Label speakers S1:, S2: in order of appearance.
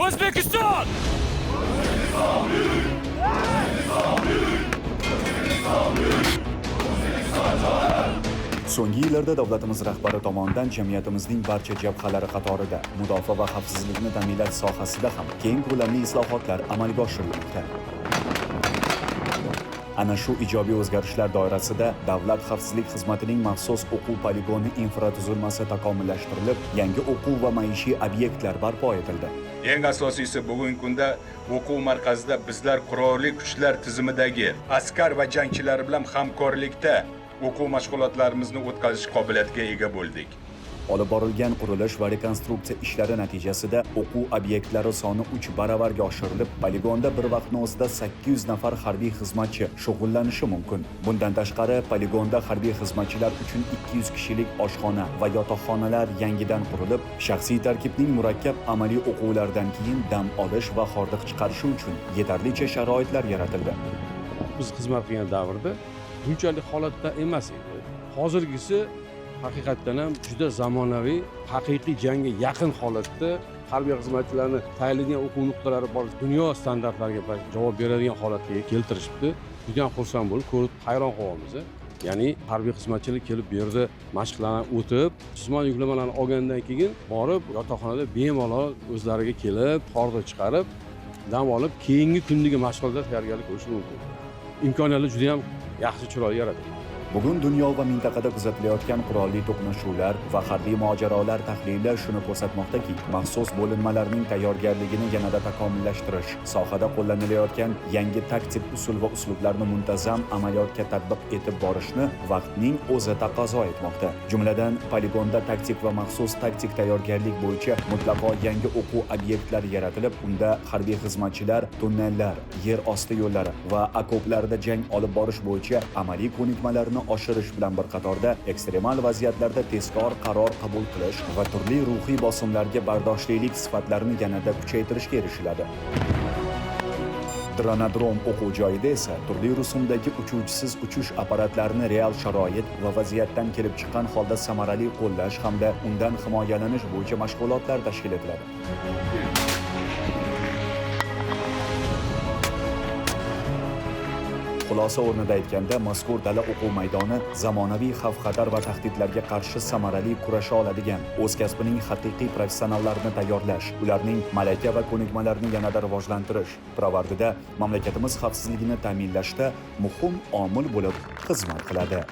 S1: O'zbekiston!
S2: So'nggi yillarda davlatimiz rahbari tomonidan jamiyatimizning barcha jabhalari qatorida mudofaa va xavfsizlikni ta'minlash sohasida ham keng ko'lamli islohotlar amalga oshirilmoqda. Ana shu ijobiy o'zgarishlar doirasida Davlat xavfsizlik xizmatining maxsus o'quv poligoni infratuzilmasi takomillashtirilib, yangi o'quv va maishiy obyektlar barpo etildi.
S3: Eng asosiysi, bugungi kunda o'quv markazida bizlar qurolli kuchlar tizimidagi askar va jangchilar bilan hamkorlikda o'quv mashg'ulotlarimizni o'tkazish qobiliyatiga ega bo'ldik.
S2: Olib borilgan qurilish va rekonstruksiya ishlari natijasida o'quv obyektlari soni 3 baravarga oshirilib, poligonda bir vaqtning o'zida 800 nafar harbiy xizmatchi shug'ullanishi mumkin. Bundan tashqari, poligonda harbiy xizmatchilar uchun 200 kishilik oshxona va yotoqxonalar yangidan qurilib, shaxsiy tarkibning murakkab amaliy o'quvlardan keyin dam olish va hordiq chiqarishi uchun yetarlicha sharoitlar yaratildi.
S4: Biz xizmat qilgan davrda bunchalik holatda emas edi. Hozirgisi haqiqatdan ham juda zamonaviy, haqiqiy jangga yaqin holatda harbiy xizmatchilarni tayyorlaydigan o'quv nuqtalari bor, dunyo standartlariga javob beradigan holatga keltirishibdi. Juda ham xursand bo'lib, ko'rib hayron qolyapmiz. Ya'ni harbiy xizmatchilar kelib bu yerda mashqlardan o'tib, jismoniy yuklamalarni olgandan keyin borib yotoqxonada bemalol o'zlariga kelib, hordiq chiqarib, dam olib, keyingi kundagi mashg'ulotga tayyorgarlik ko'rishi mumkin. Imkoniyatlar juda ham yaxshi, chiroyli yaratilgan.
S2: Bugun dunyo va mintaqada kuzatilayotgan qurolli to'qnashuvlar va harbiy mojarolar tahlili shuni ko'rsatmoqdaki, maxsus bo'linmalarning tayyorgarligini yanada takomillashtirish, sohada qo'llanilayotgan yangi taktik usul va uslublarni muntazam amaliyotga tatbiq etib borishni vaqtning o'zi taqozo etmoqda. Jumladan, poligonda taktik va maxsus taktik tayyorgarlik bo'yicha mutlaqo yangi o'quv obyektlari yaratilib, unda harbiy xizmatchilar tunnellar, yer osti yo'llari va okoplarda jang olib borish bo'yicha amaliy ko'nikmalarni oshirish bilan bir qatorda ekstremal vaziyatlarda tezkor qaror qabul qilish va turli ruhiy bosimlarga bardoshlilik sifatlarini yanada kuchaytirishga erishiladi. Dronadrom o'quv joyida esa turli rusumdagi uchuvchisiz uchish apparatlarini real sharoit va vaziyatdan kelib chiqqan holda samarali qo'llash hamda undan himoyalanish bo'yicha mashg'ulotlar tashkil etiladi. Xulosa o'rnida aytganda, mazkur dala o'quv maydoni zamonaviy xavf-xatar va tahdidlarga qarshi samarali kurasha oladigan, o'z kasbining haqiqiy professionallarini tayyorlash, ularning malaka va ko'nikmalarini yanada rivojlantirish pirovardida mamlakatimiz xavfsizligini ta'minlashda muhim omil bo'lib xizmat qiladi.